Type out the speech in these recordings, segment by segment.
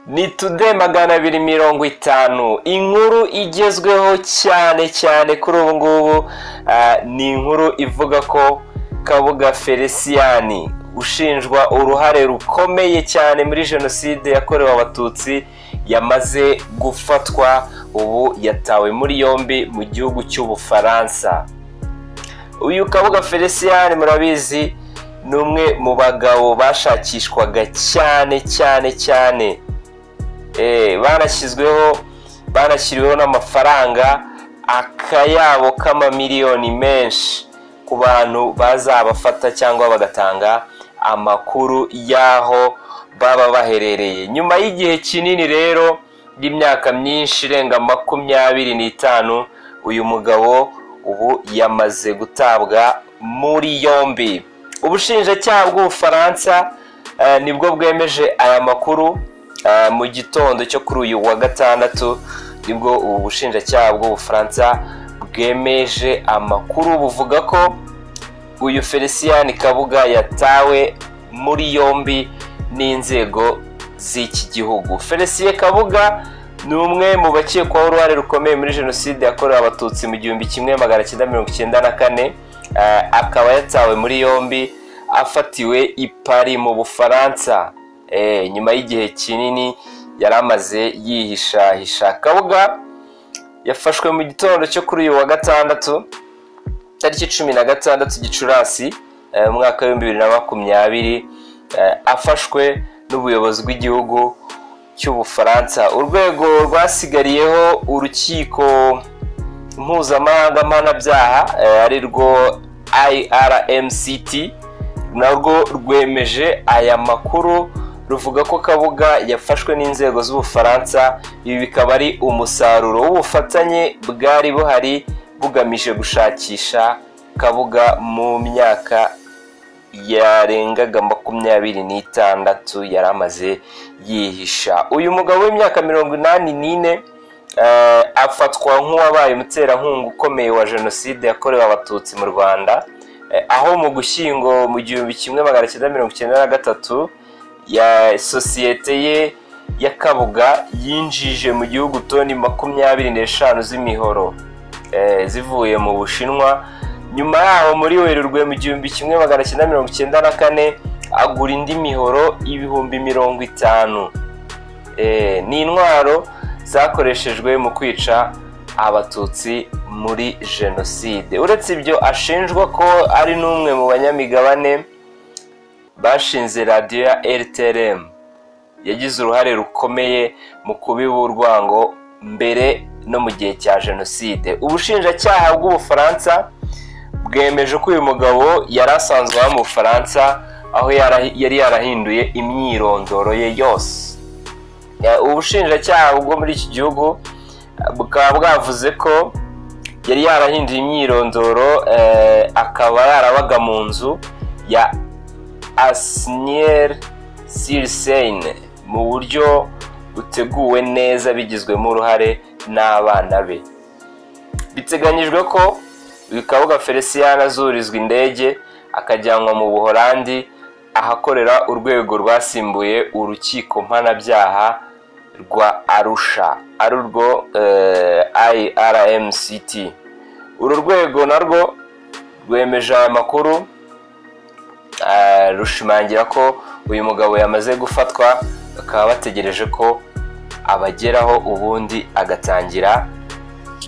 Ni Today 250. Inkuru igezweho cyane cyane kuri ubu ngubu ni inkuru ivuga ko Kabuga Felicien ushinjwa uruhare rukomeye cyane muri jenoside yakorewe Abatutsi yamaze gufatwa, ubu yatawe muri yombi mu gihugu cy'Ubufaransa. Uyu Kabuga Felicien murabizi ni umwe mu bagabo bashakishwaga cyane cyane cyane, banashyiriweho n'amafaranga akayabo k'amamiliyoni menshi ku bantu bazabafata cyangwa bagatanga amakuru y'aho baba baherereye. Nyuma y'igihe kinini rero y'imyaka myinshi irenga 25, uyu mugabo ubu yamaze gutabwa muri yombi. Ubushinjacyaha bw'Ubufaransa nibwo bwemeje aya makuru mu gitondo cyo kuri uyu wa gatandatu, nibwo ubu bushinjacyaha bw'Ubufaransa bwemeje amakuru buvuga ko uyu Felicien Kabuga yatawe muri yombi n'inzego z'iki gihugu. Felicien Kabuga ni umwe mu bakekwaho uruhare rukomeye muri jenoside yakorewe Abatutsi mu 1994, akaba yatawe muri yombi afatiwe i Paris mu Bufaransa nyuma y'igihe kinini yari amaze yihishahisha. Kabuga yafashwe mu gitondo cyo kuri uyu wa gatandatu tariki 16 Gicurasi mu mwaka wa 2020, afashwe n'ubuyobozi bw'igihugu cy'Ubufaransa. Urwego rwasigariyeho urukiko mpuzamahanga mpanabyaha ari rwo IRMCT narwo rwemeje aya makuru, ruvuga ko Kabuga yafashwe n'inzego z'Ubufaransa. Ibi bikaba ari umusaruro w'ubufatanye bwari buhari bugamije gushakisha Kabuga mu myaka yarengaga 26 yari amaze yihisha. Uyu mugabo w'imyaka 84 afatwa nk'uwabaye umuterankunga ukomeye wa jenoside yakorewe Abatutsi mu Rwanda, aho mu Gushyingo mu 1993 ya sosiyete ye ya Kabuga yinjije mu gihugu toni 25 z'imihoro zivuye mu Bushinwa. Nyuma yaho muri Werurwe mu 1994 agura indi mihoro 50,000. Ni intwaro zakoreshejwe mu kwica Abatutsi muri jenoside. Uretse ibyo ashinjwa ko ari n'umwe mu banyamigabane bashinze radiyo ya RTLM, yagize uruhare rukomeye mu kubiba urwango mbere no mu gihe cya jenoside. Ubushinjacyaha bw'Ubufaransa bwemeje ko uyu mugabo yari asanzwe aba mu Bufaransa, aho yari yarahinduye imyirondoro ye yose. Ubushinjacyaha bwo muri iki gihugu bukaba bwavuze ko yari yarahinduye imyirondoro, akaba yarabaga mu nzu ya Asnières-sur-Seine mu buryo buteguwe neza bigizwemo uruhare n'abana be. Biteganyijwe ko uyu Kabuga Felicien azurizwa indege akajyanwa mu Buholandi ahakorera urwego rwasimbuye urukiko mpanabyaha rwa Arusha, ari urwo IRMCT. Uru rwego narwo rwemeje aya makuru, rushimangira ko uyu mugabo yamaze gufatwa, bakaba bategereje ko abageraho ubundi agatangira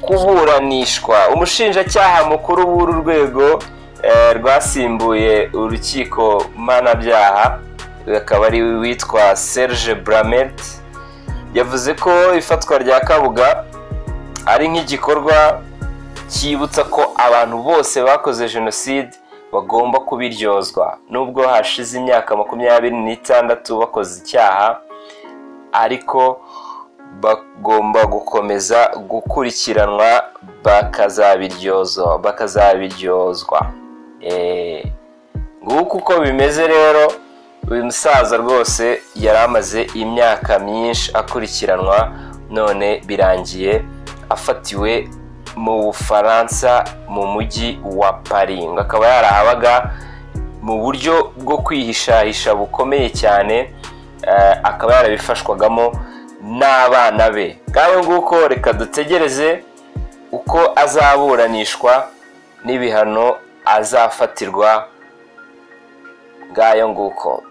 kuburanishwa. Umushinjacyaha mukuru w'uru rwego rwasimbuye urukiko mpanabyaha akaba ari witwa Serge Bramert, yavuze ko ifatwa rya Kabuga ari nk'igikorwa cyibutsa ko abantu bose bakoze jenoside bagomba kubiryozwa, nubwo hashize imyaka 26 bakoze icyaha, ariko bagomba gukomeza gukurikiranwa bakazabiryozwa. Nguko uko bimeze rero. Uyu musaza rwose yari amaze imyaka myinshi akurikiranwa, none birangiye afatiwe mu Bufaransa mu mujyi wa Paris, akaba yarahabaga mu buryo bwo kwihishahisha bukomeye cyane. Akaba yarabifashwagamo n'abana be. Ngayo nguko, reka dutegereze uko azaburanishwa n'ibihano azafatirwa. Ngayo nguko.